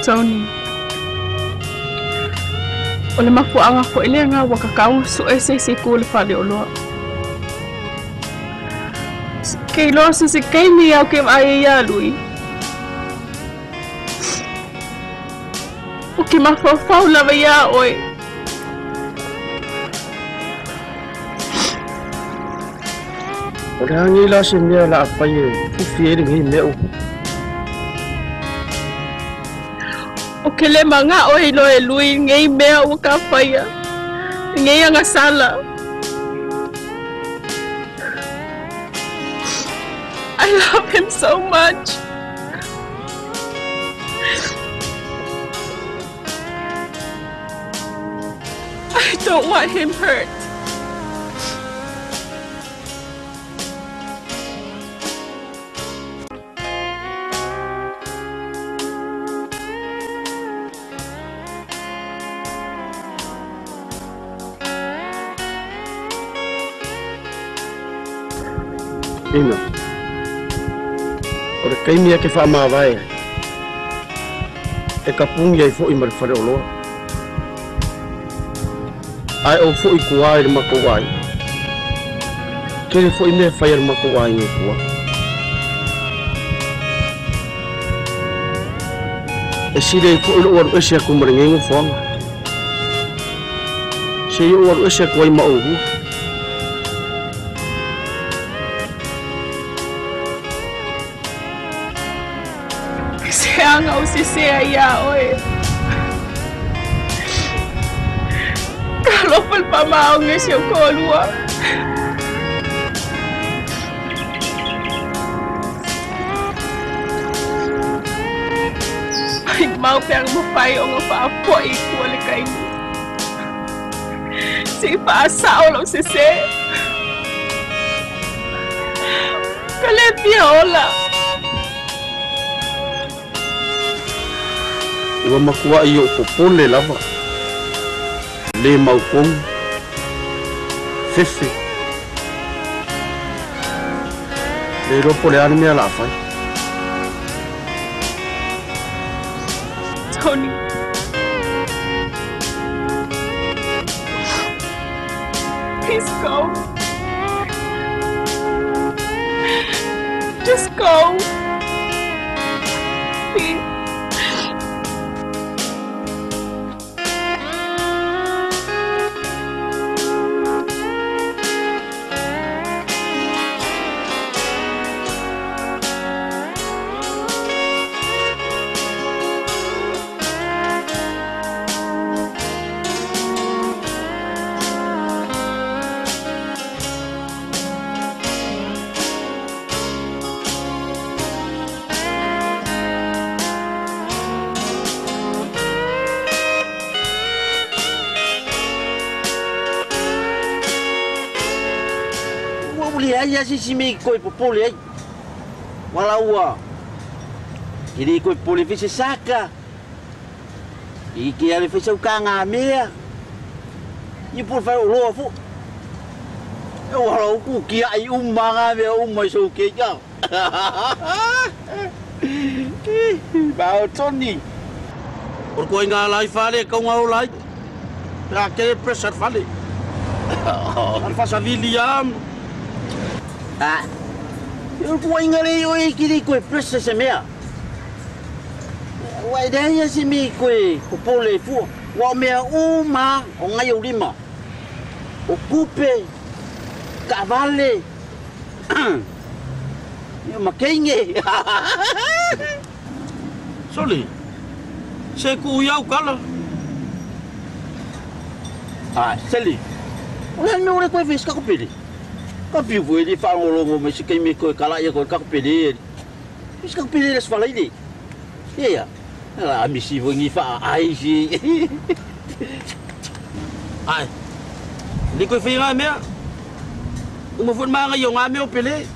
Tony. O le mafuaaga foʻi lea ua kakau suʻe se isi ku le faleoloa. Ke iloa se se kaimi au ke vaai ai iā Lui. O ke mafaufau lava iā oe. O le a nei la se mea o le a fai e fufi ai lenei mea ua. O ke lē magaʻo e iloa e Lui lenei mea ua ka faia, lenei agasala. I love him so much. I don't want him hurt. Ina. O le taimi e te faamavae ai, e tapuni ai foʻi ma le faleoloa. Ae ou foʻi i tua i le matou aiga. Tele foʻi mea e fai a le matou aiga i tua. E sili ai foʻi lou alu ese atu ma lenei nofoaga. Se i ou alu ese atu ai ma oulua. Se aga ou sesē ai iā oe. Talofa le faamaoni o si ou toalua. Maʻimau pe ana mafai ona faafoʻi i tua le taimi. Se i faasaʻo lou sesē. Ka lē fia ola. Ua matuaʻi ou popole lava, lē mautonu, fefe, le iloa po o le a le mea o le a fai. Tony. Please go. Just go. Please. Ua ua leai lava se isi mea e toe popole ai. Ua laua e le toe popole foi se saka. E te alu e fai sau tagamea. Ia po o le faleoloa foi. Ua lau ku kiaʻi uma ngā mea uma i sou keiki. Mao Tony. O le koaiga laifa lea e tatau ona ola ai pe a tele pressure i le fale. Na o le faasavili lava. A, o le tuuaiga lea i oe e te le i toe pressure se mea. Ua e leai lava se mea e toe popole ai fua. Aua o mea uma lava o nai ou lima. O tupe, taavale, ia ma teine. Sole, se tuu i au tala. A, Sele, o le a le mea ua le toe fai ai se tatou pele? Ka piu foi le faalogologo mai se taimi e toe kalaʻi atu ai le tatou pele e alii. Se tatou pele i le Aso Faraile. Ia, a misi foi ni faaai si. Ae, le toe fai ngā mea. Uma foi le manaia o ngā mea o Pele.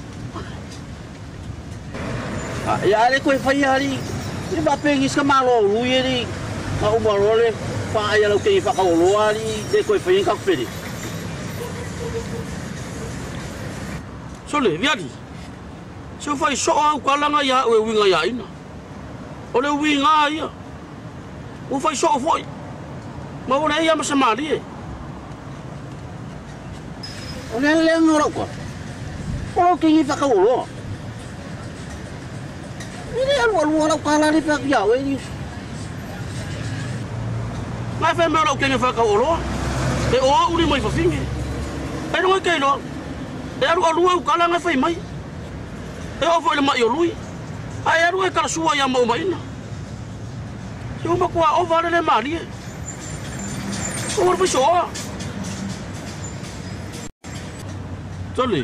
Ia, a le toe fai alii. E faapeni se ka malo lui alii. Na uma loa le faaai a lau teine faataualoa alii le toe fai ai ni tatou pele. Sole, viali. Se ua fai soo au tala na ia au e uiga ia ina. O le uiga ia. Ua fai soo foi. Ma ua leai ama se malie. O le leaga o lau kala. O lau kengi whakauoloa. E le alu alua lau kala le whaku iau e liusu. Ngai whai mea lau kengi whakauoloa. E oa uri mai whawhinge. E runga kei loa. E alu alua u kala ngai whai mai. E o foi le mai o lui. A e alu e kala sua ia mau maina. Se uma kua o vale le malie. O wara whai Tole,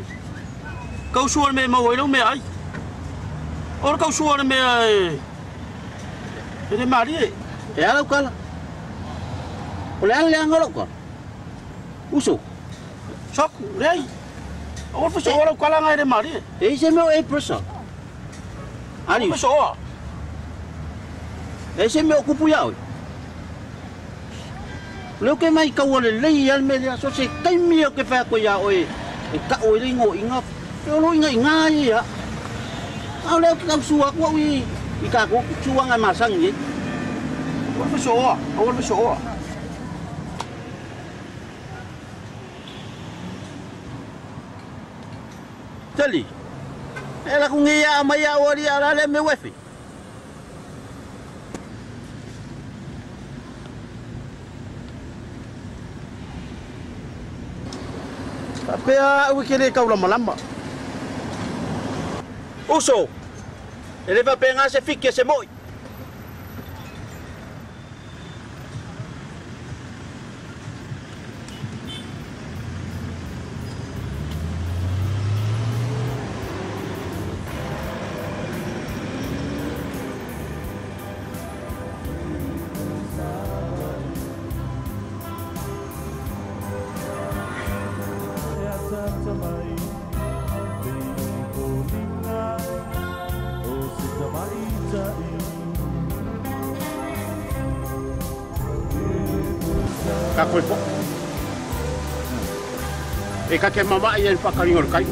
kau sua le mea mau ai lau mea ai. Ora kau sua le mea e le malie. E ala ukala. O le ala leanga o lau kala. Uso. Soku, leai. O wara whai soa lau kala ngai le malie. E ise meo e presa. Ani. Whai soa. E ise meo kupu iau. Leo ke mai kau ale lei al me lea so se taimi o ke whai koe ia oe. E kau e ringo inga, e olo inga inga ia. Au leo ke kau sua kua ui i ka kua sua ngai masangi e. Ua whai soa, ua whai soa. Tali, e la kungi ia mai au ari ala le me wefi. Pea ui ke le kau lama lama. Uso, e le whapenga se fiki se moi. Ka koe po. E ka te mama i e whakaringa o le kai.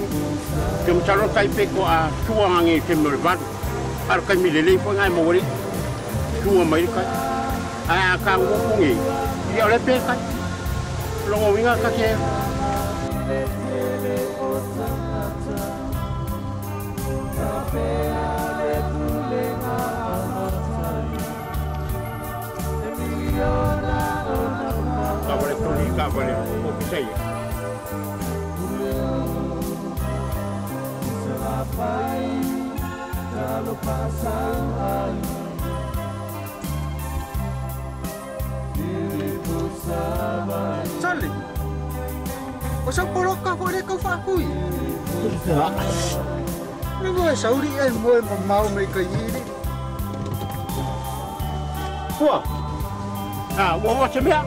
Te mtaro kai peko a tua ngange te mere varu. Aro kai mile lei po ngai mawari. Tua mai kai. A ka ngopungi. I o le pe kai. Longo winga ka te. Ka wale o pisai. Sali. O sa poloka fo le kau whakui. Le moe sauri e moe mamau me ka iri. Pua. Ah, ua wa te mea.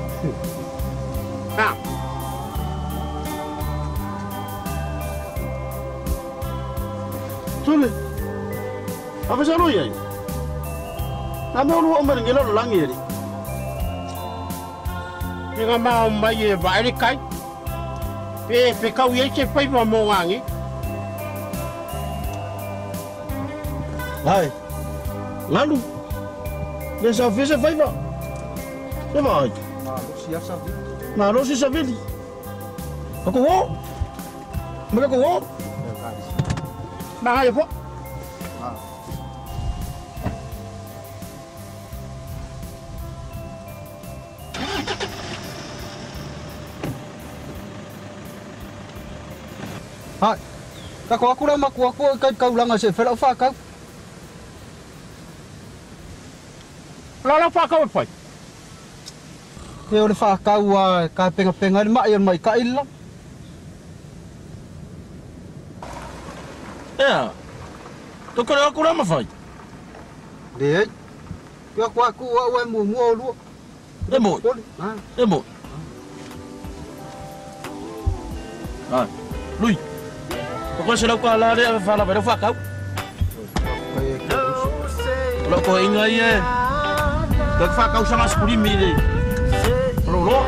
Ah. Tole. A whai salo iai. Nā mea olua o maringe lalo langi eri. Me ngā mao mai e vaere kai. Pe kau iai te whaiwa mō ngangi. Hai. Lalu. Le sa fese whaiwa. Se vai. Malosi a savili. Malosi savili. Ako o. Maka ko o. Maha e po. Hai. Ka ko akura makua ko kai kaulanga se whela whakau. Lala whakau e pai. E o le whakau a ka penga penga le mai o mai ka ila. Ea. Toko le akura mawhai. Le. Kia ko aku au e mua o lua. E moi. E moi. Ai. Lui. Ko se lau ka la le fa la vera whakau. Lo ko inga ia. Ka whakau sanga skuri mi le. Lo lo.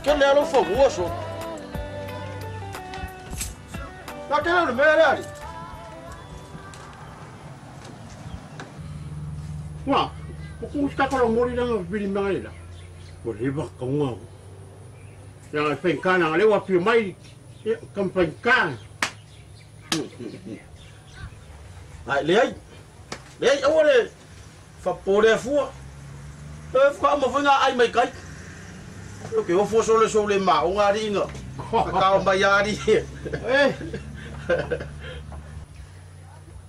Ke le alo fanua so. Na te le mea le ali. Wa, o ku sta ko mori langa vili mai la. O le ba ka ngau. Ya penkana le wa pi mai kam penka. Ai le ai. Le ai o le fa pole fua. E fa mo fanga ai mai kai. Lo ke o fo so le so le ma o ngari inga. Ka o mai ari. Eh.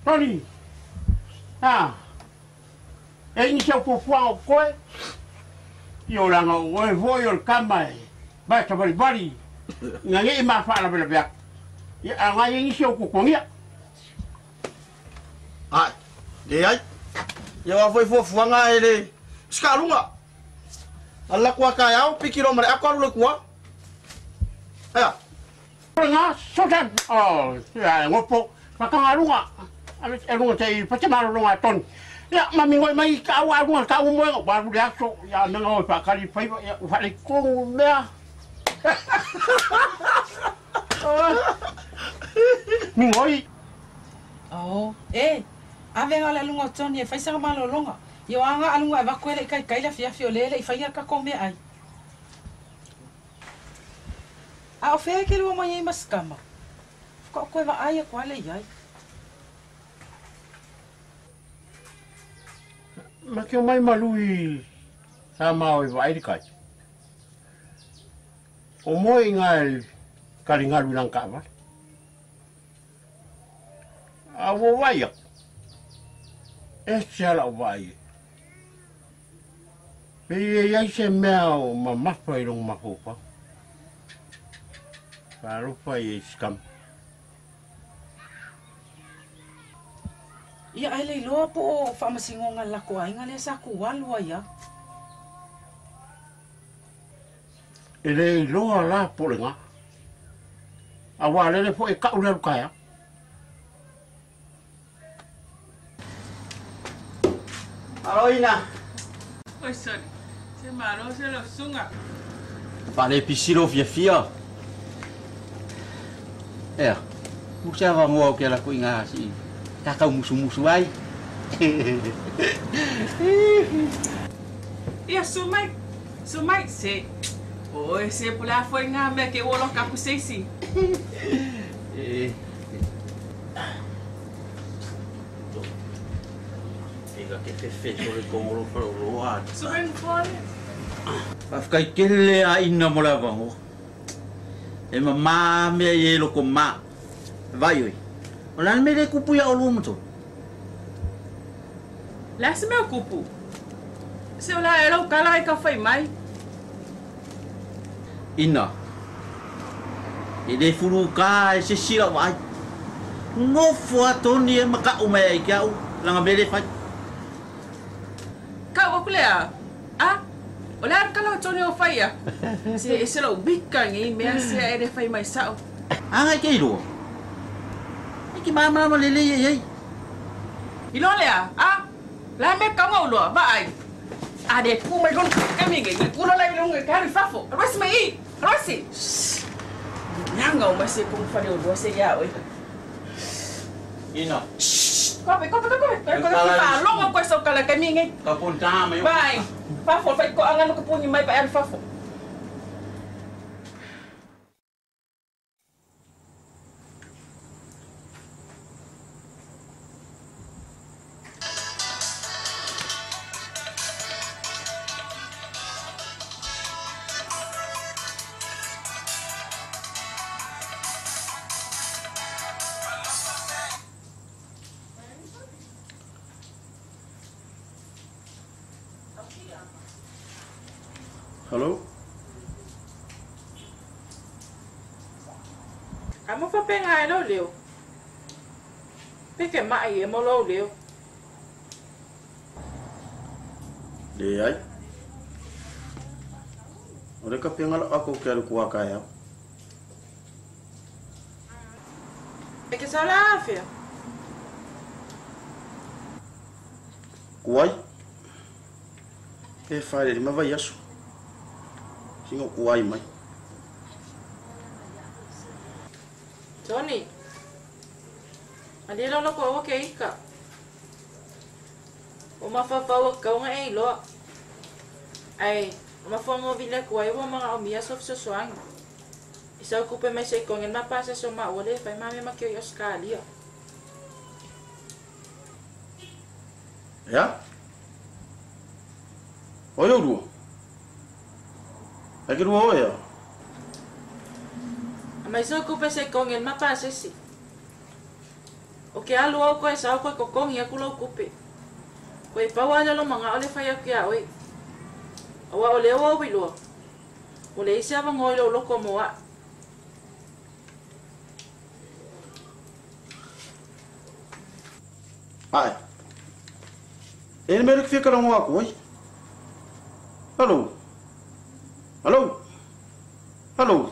Tony. Ah. E ni se po fua o koe. Io langa o e voi o kama e. Ba ta bari bari. Ngai ma fa la bela bia. Ia ngai ni se ko kongia. Ai. Le ai. Ia wa foi fo fuanga e le skalunga. Alla kua ka au pikiro mare akwaru le kua. Aya. Nga sotan. Oh, ya ngopo. Pakangarunga. Ame elunga te patemaro lunga ton. Ya mami ngoi mai ka au alunga ka au moe ba lu aso ya nanga o pa kali fai ya fa le kongu mea. Ngoi. Oh, eh. Ave ngala lunga toni e faisa malolonga. Yo anga alunga va kwele kai kai la fia fio lele i faia ka ko me ai. A o fe ke lo mai maskama. Ko ko va ai ko le ai. Ma ke mai malui sa ma o vai kai. O moi ngai karingalu lang ka va. A wo vai. E se ala vai. Pe ia se mea o mamafa i long mafofa. Farofa i skam. Ia ai le loa po o whaamasingonga lako ainga le sa ku walua ia. E le loa la po le ngā. A wā lele po e kau lelu kaya. Aloina. Oi sorry. Se maro se lo sunga. Pale pisilo fia fia. Eh. Musa va ngoa ke la ku inga si. Ta kau musu musu ai. Ia sumai. Sumai se. Oi se pula foi nga me ke wolo ka ku seisi. Eh. Ega ke fefe so le kongolo fa lo a. Sumai fole. Afkai kele a ina mo la vango. E ma me ye lo ko ma. Vai oi. O la me le kupu ya o lu mto. La se me kupu. Se o la e lo kala e ka fai mai. Ina. E le furu ka e se sila vai. Ngofo a toni e maka o mai ke au langa me le fai. Ka o kulea. Ah. O la kala toni o fai ya. Se e se lo wika ngi me se e le fai mai sao. Ah ke ilo. E ke mama ma le le ye. Ilo le ah. La me ka ngau lo ba ai. A de ku mai gon ka mi ngi ku lo la ilo ngi ka ri fafo. Rasi mai. Rasi. Nyanga o ma se ku fa de o do se ya oi. Ina. Kope kope kope. Ko fa longo ko so kala ka mi ngi. Ka ponta mai. Vai. Fafo fai ko anga no ko puni mai pa er fafo. Hello? Amo fa penga e lo leo. Peke mai e mo lo leo. Le ai. Ore ka penga la ako ke alu kua kaya. E ke sala afia. Kuai. E fa le ma vai aso. Singo kuai mai. Tony. Alilo lo ko ke ika. O mafafau kaunga e iloa. Ai, o mafongo vile kuai wa mga o mia sof sosoang. Isa kupe mai se kongen mapasa so ma ole fai mame makio i Australia. Ya? Oi o rua. Ai ke rua oe ya? A mai so kupe se kongen mapasa si. O ke alu au koe sa au koe kokongi aku lau kupe. Koe paua ala lo mga ole fai aku ia oe. Awa o leo au iloa. O le isi awa ngoi lo loko moa. Ai. E ne mere ki whia karango aku oi. Hello. Hello. Hello.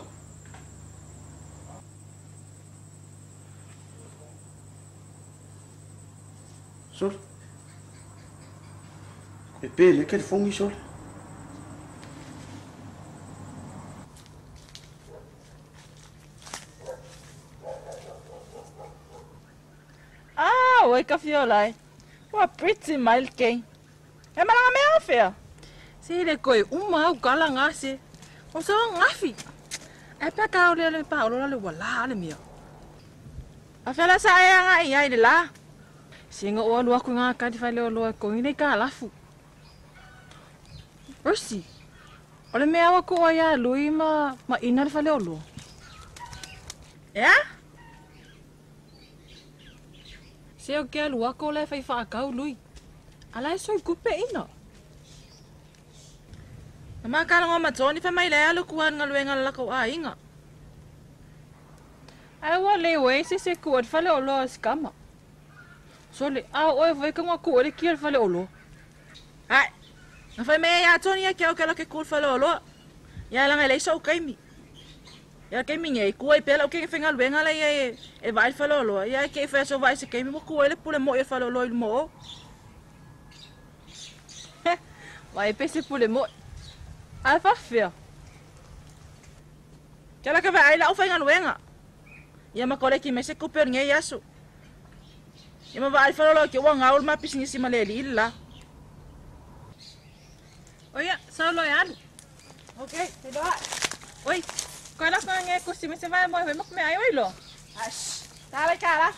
Sol. E pele ke fongi sol. Ah, oi ka fiolai. Wa pretty mild ke. E malanga me afea. Se le koi uma au kala ngase. O so ngafi. E pa ka ole le pa olo le wala le mia. A fela sa e nga ia ile la. Singa o alu aku ngā kati whai leo loa ko ine ka lafu. Rosi, o le mea wako o ia lui ma ina le whai leo loa. Ea? Se o ke alu ako le whai whaakau lui. Ala e soi kupe ina. Na mākala ngō matoni whai mai le alu kuan ngā luenga lalakau a inga. Ai wa le we se se ku at whai leo loa skama. Sole, a oe vai ka ngā ku le kia whale olo. Ai, na whai mea ia Tony ia kia o ke ku whale olo. Ia langa lei sau kaimi. Ia kaimi ngai ku ai pela o ke whenga luenga le ia e vai whale olo. Ia ke whai so vai se kaimi mo ku le pule mo ia whale olo i mo o. Vai pese pule mo. Ai whawhia. Kia la ka vai ai la o whainga luenga. Ia makole ki me se kupe o ngai aso. Ia ma vai whale olo ki ua ngā ul ma pisinisi ma le li la. Oia, saulo e alu. Ok, te doa. Oi, koe la koe ngai kusi me se vai moe me mok me ai oi lo. Ash, tālai kā la.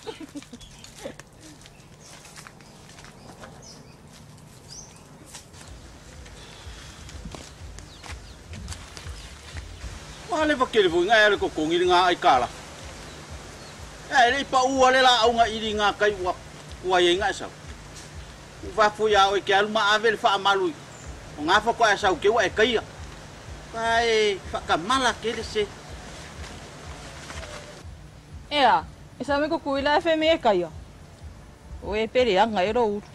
Wale wakele fo ngai ale kokongi ngā ai kala. E le pa ua le la au ngā iri ngā kai ua ua ye ngā sau. Uwa fu ia oi ke alu ma ave le wha malu. O ngā whako a sau ke ua e kaia. Kai whakamala ke le se. Ea, e sa me kuku ila e wheme e kaia. O e pere anga e ro uru.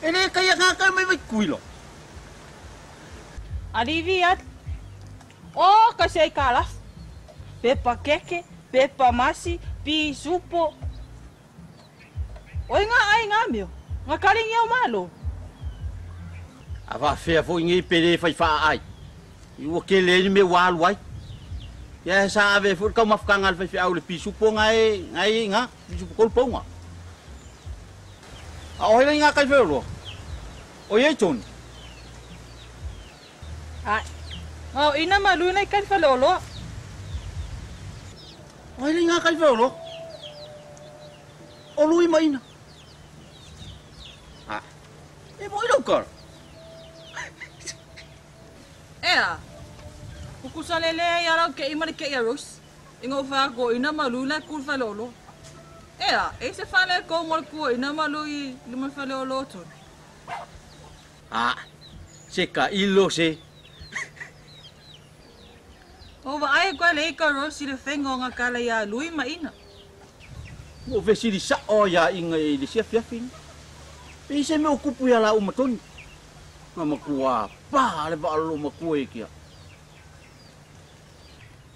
E le kaia ngā kai mai vai kuilo. Alivi at. O, ka se ai ka laf. Pepa keke, pepa masi, pi supo. Oi ngā ai ngā meo. Ngā karingi au malo. A wha whea fo ngi pere whai wha ai. I ua ke le ni me walu ai. Ia sa ave fo kau mafukanga le whai whea au le pi supo ngā e, ngā e ngā, pi supo kolu paunga. A ohe ngā kai whea roa. O iei toni. Ai, ngā o ina malu nei kai whale o loa. O hele ngā kai whea o loa. O lui ma ina. A, e mo ina ukara. Ea, kukusa lele ia rau ke ima le ke ia Rose. Inga o whea ko ina malu lai kul whale o loa. Ea, e se whale ko mo le kua ina malu i luma whale o loa tonu. A, se ka ilo se. O wa ai koe le ika Rose i le whenga o ngā kala ia lui ma ina. Mo vesiri sa o ia inga e le sia fiafini. E se me o kupu ia la o matoni. Ngā makua pā le vaalo makua e kia.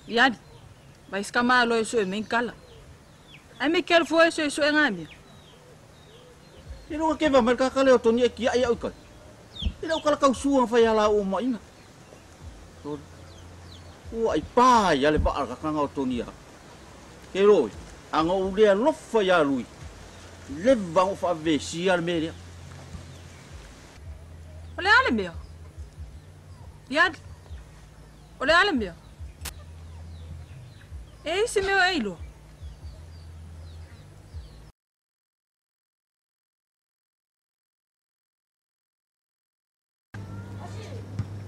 Iani, vai skama alo e so e mein kala. Ai me kia fua e so e so e ngā mea. E roa ke wa merka kale o toni e kia ia ukai. E rau kala kau sua whai ala o ma ina. Ua ai pā ia le vaa kakanga o Tonia. Ke roi, anga o lea lofa ia lui. Leva o whaavesi a le mea. O le ale mea. Iad. O le ale mea. E isi mea e ilo.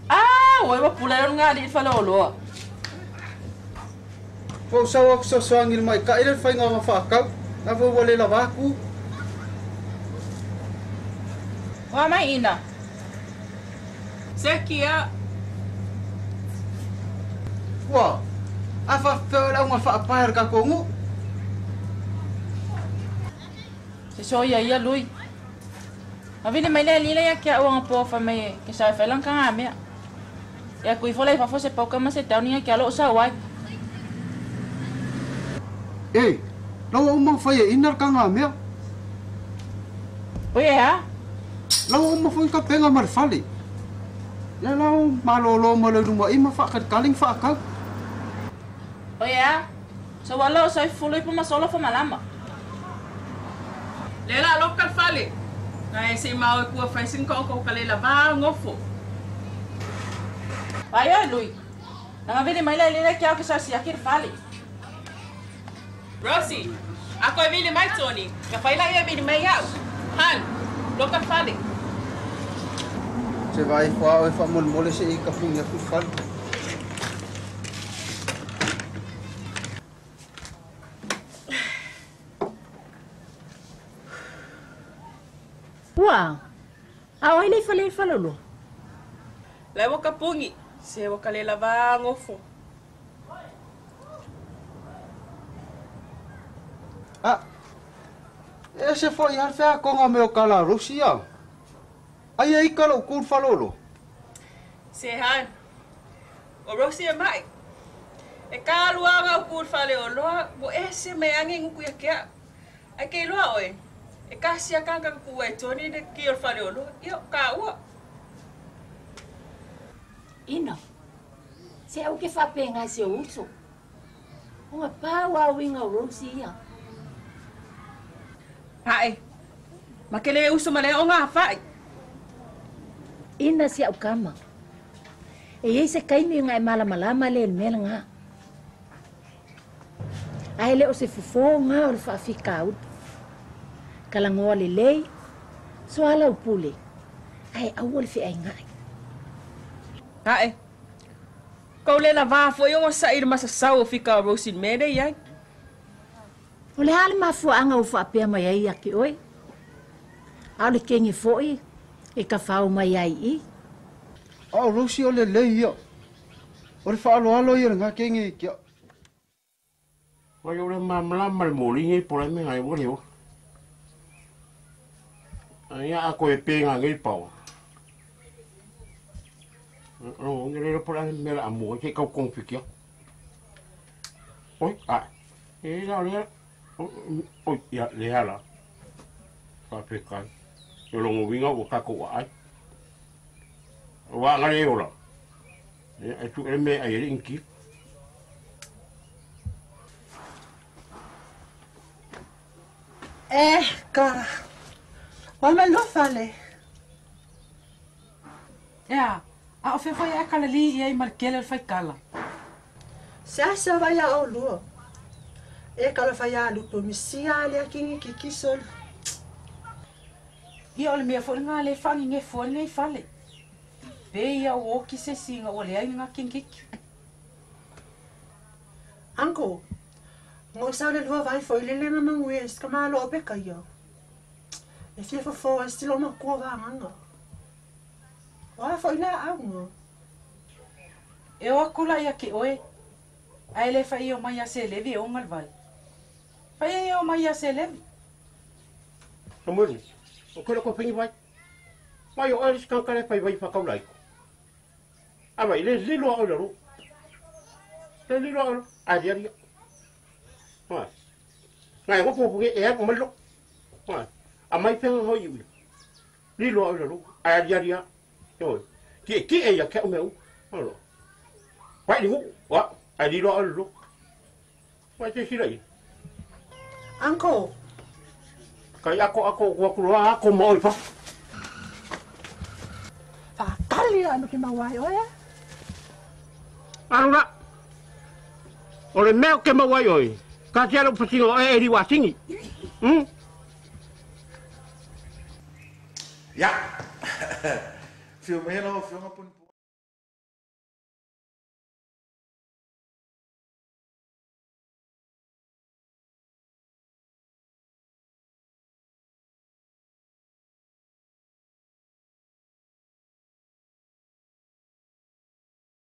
Ah, oi wa pula yo nga li fa lo lo. Fau sau aku sosoangi le mai ka ile fai ngā whakau. Na fau wale la waku. Wa mai ina. Se kia. Wa. A fa feu la ngā whaapae ka kongu. Se so ia ia lui. Ma vile mai le lila ia kia uanga po fa mai ke sa fa lang ka mea. Ia kui fola i fa fo se pau kama se tau ni kia lo sa wai. E, lau au mau whai e ina ka ngā mea. Oye ha? Lau au mau whai ka penga ma le fale. Ia lau malolo ma le luma ima whaakatkaling whaakau. Oye ha? So wala o sa fulu ipo masolo fa malama. Le la lo ka fale. Na e se mau e kua whai sin ko ka le la va ngofo. Ai ai lui. Nanga vele mai le le kia ke sa si akir fale. Rosie, ako e vile mai Tony. Ka whai la ia vile mai au. Han, lo ka fale. Se vai fua o fa mol mole se i ka funga ku fale. Ua, a oi le fale fale lo. Le wa ka pungi, se wa ka le lava ngofo. Ah, e se foi al fea konga me o kala Rosia. Ai ai kala o kul falolo. Se han. O Rosia mai. E ka luanga o kul fale o loa, bo e se me angi nguku ya kia. Ai ke loa oi. E ka sia kanga ku e Tony de ki o fale o loa. Io ka ua. Ina. Se au ke fa penga se uso. Unga pa wa winga Rosia. Hai. Makele uso male o ngā whai. Ina si au kama. E ei se kaimi ngā e malamalama le mele ngā. Ai le o se fufo ngā o le whaafika utu. Kalangoa le lei, so ala upule. Ai aua le whiai ngai. Hai. Kau le la vā fo iongo sa i le masa sau o fika o Rosie mele iai. O le hale mafua anga o whaapea mai ai ake oi. Au le kenge foi, e ka whau mai ai i. Au Rosie o le lei ia. O le whaaloalo ia ngā kenge i kia. Wai o le mamlama le moli ngai pola me ngai wale o. Ai a ko e penga ngai pau. O ngai le pola me la mo ke kau konfikia. Oi a. E la le oi ia le ala. Ka pe kai. Yo longo winga o ka ko ai. Wa ngare ola. E tu e me ai inki. Eh, cara. Wa me lo fale. Ea, a o fe foi a kala li ia i markele al fai kala. Se se vai a o luo. E kala fai a lupo misia le akingi kikisol. Ia o le mea fo ngā le whangi nge fo ngai fale. Pe ia o oki se singa o le ai ngā kingiki. Anko, ngo sa le lua vai fo ile le mangu e ska malo o beka ia. E fia fo fo stilo ma ko va nganga. Wa fo ile au. E o akula ia ke oe. Ai le fai o mai a se levi o ngal vai. Fai o mai a se levi. Samuel, o kore ko pengi vai. Mai o aris ka kare fai vai whakau lai. A vai le lilo au laro. Le lilo au a dia dia. Ha. Ngai ko po e a malo. Ha. A mai penga hoi ui. Lilo au laro a dia dia. Yo. Ki ki e ia ke o meu. Alo. Fai li wa, ai li lo lo. Wai te sila i. Uncle. Kai ako ako ku aku loa ako mo oi fa. Whakali anu ki mawai oe. Alu la. O le mea o ke mawai oi. Ka te alo patinga o e e liwa singi. Ya. Fio mai lau afioga poniponi.